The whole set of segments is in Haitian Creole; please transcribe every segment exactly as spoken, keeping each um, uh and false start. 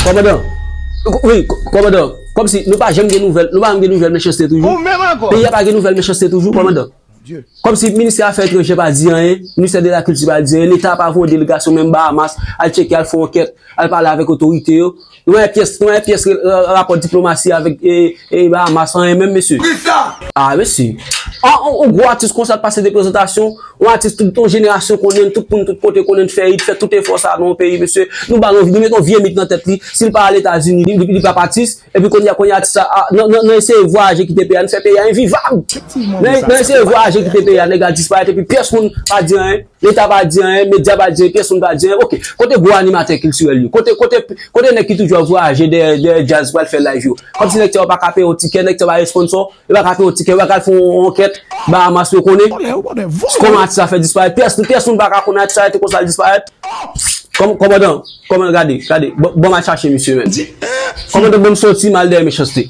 Kòmandan, wi, kòmandan, kòmsi nou pa janm gen nouvèl, nou pa janm gen nouvèl mechanste toujou. Ou menm ankò. Peyi a pa gen nouvèl mechanste toujou, kòmandan. Kòmsi ministè afè etranjè pa di anyen, ministè de la kilti pa di anyen, leta pa voye delegasyon menm Bahamas, al tcheke, al fè ankèt, al pale avèk otorite yo. Nou pa gen pyès, nou pa gen pyès rapò diplomasi avèk e, e Bahamas, anyen menm, mesye. A, mesye. An, an, an gwo atis konsa pase de prezantasyon, yon atis tout yon jenerasyon konnen, tout moun, tout kote konnen fè it, fè tout efò sa nan yon peyi, mesye. Nou ba l yon, nou met yon vye mit nan tèt li. Si l pa al Etazini, li, li, li p ap atis. Epi kounye a, kounye a, atis sa, a, nan, nan, nan eseye vwayaje kite peyi a, nou fè peyi a envivab. Nan, nan eseye vwayaje kite peyi a, nèg la disparèt, epi pyès moun pa di anyen, leta pa di anyen, medya pa di anyen, pyès moun pa di anyen. Oke, kote gwo animatè kiltirèl yo? Kote, kote, kote nèg ki toujou ap vwayaje dèyè, dèyè djaz pral fè live yo? Kòmsi nèg sa yo pa ka peye yon tikè, nèg sa yo pa gen sponsò, yo pa ka peye yon tikè, yo pa ka al fè yon ankèt Bahamas pou yo konnen kòman atis sa fè disparèt. Pyès, pyès moun pa ka konnen atis sa te konsa l disparèt. Kòm-, kòmandan, kòmandan, gade, gade, ban, ban m al chache misye menm. Kòmandan, ban m soti, m al dèyè mechanste.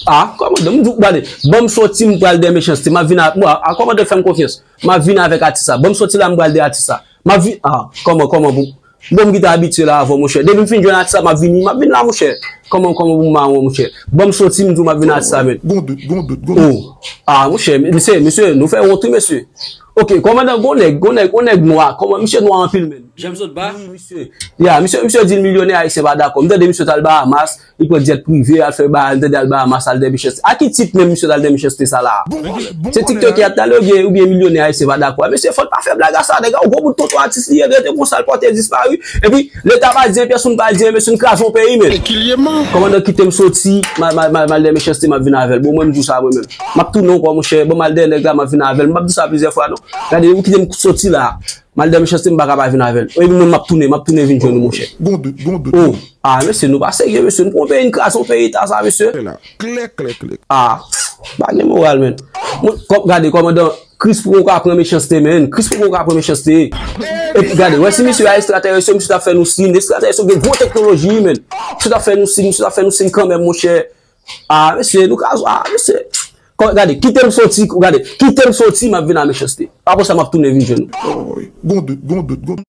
A, kòmandan, m di w, gade, ban m soti, m pral dèyè mechanste, m ap vin a, bon, a, a, kòmandan, fè m konfyans. M ap vin avèk atis sa. Ban m soti la, m pral dèyè atis sa. M ap vin, a, kòman, kòman pou, bon, m gentan abitye la avè w, monchè. Depi m fin jwenn atis sa, m ap vini, m ap vin la, monchè. Kòman, kòman pou m mawon, monchè? Ban m soti, m di w m ap vin atis sa, menn. Gon dout, gon dout, gon dout. O, a, monchè, mesye, mesye, nou fè wont, wi, mesye. Oke, kòmandan, gon nèg, gon nèg, gon nèg nwa, kòman, misye nwa anpil, menn. Jan m sot ba? Wi, misye. Ya, misye, misye di l milyonè ayisyen pa dakò. M tande misye t al Bahamas, li pran jet prive, al fè bagay, li tande al Bahamas, al dèyè mechanste. A ki tit menm misye t al dèyè mechanste sa la? Se TikTok y ap tande oubyen, oubyen milyonè ayisyen pa dakò. Mesye, fò n pa fè blag a sa, nèg la, yon gwo bout tonton atis li ye, rete konsa, l pòte dispari. Epi, leta pa di anyen, pyès moun pa di anyen, mesye, n kraze yon peyi, menn. Kòmandan, kite m soti, m al, m al, m al, m al dèyè mechanste, m ap vin avè l. Bon, mwen, m di w sa, mwen menm. M ap tounen ankò, monchè. Bon, m al dèyè nèg la, m ap vin avè l. M p ap di sa plizyè fwa, non. Gade, ou kite m soti la. M al dèyè mechanste, m pa ka pa vin avè l. Epi mwen, m ap tounen, m ap tounen vin jwenn ou, monchè. Gon dout, gon dout. O, a, mesye, nou pa serye, mesye. Nou pran yon peyi, n kraze yon peyi ta sa, mesye. Klè, klè, klè. A, pa gen moral, menn. Mwen, kò-, gade, kòmandan, Chris poko ka pran mechanste, menn. Chris poko ka pran mechanste. Epi, gade, wè si misye a ekstraterès, misye t ap fè nou siy. Ekstraterès yo gen gwo teknoloji, menn. Misye t ap fè nou siy, misye t ap fè nou siy kanmenm, monchè. A, mesye, nou ka, a, mesye. Kò-, gade, kite m soti, gade, kite m soti, m ap vin a mechanste. Apre sa, m ap tounen vin jwenn ou. Gon dout, gon dout, gon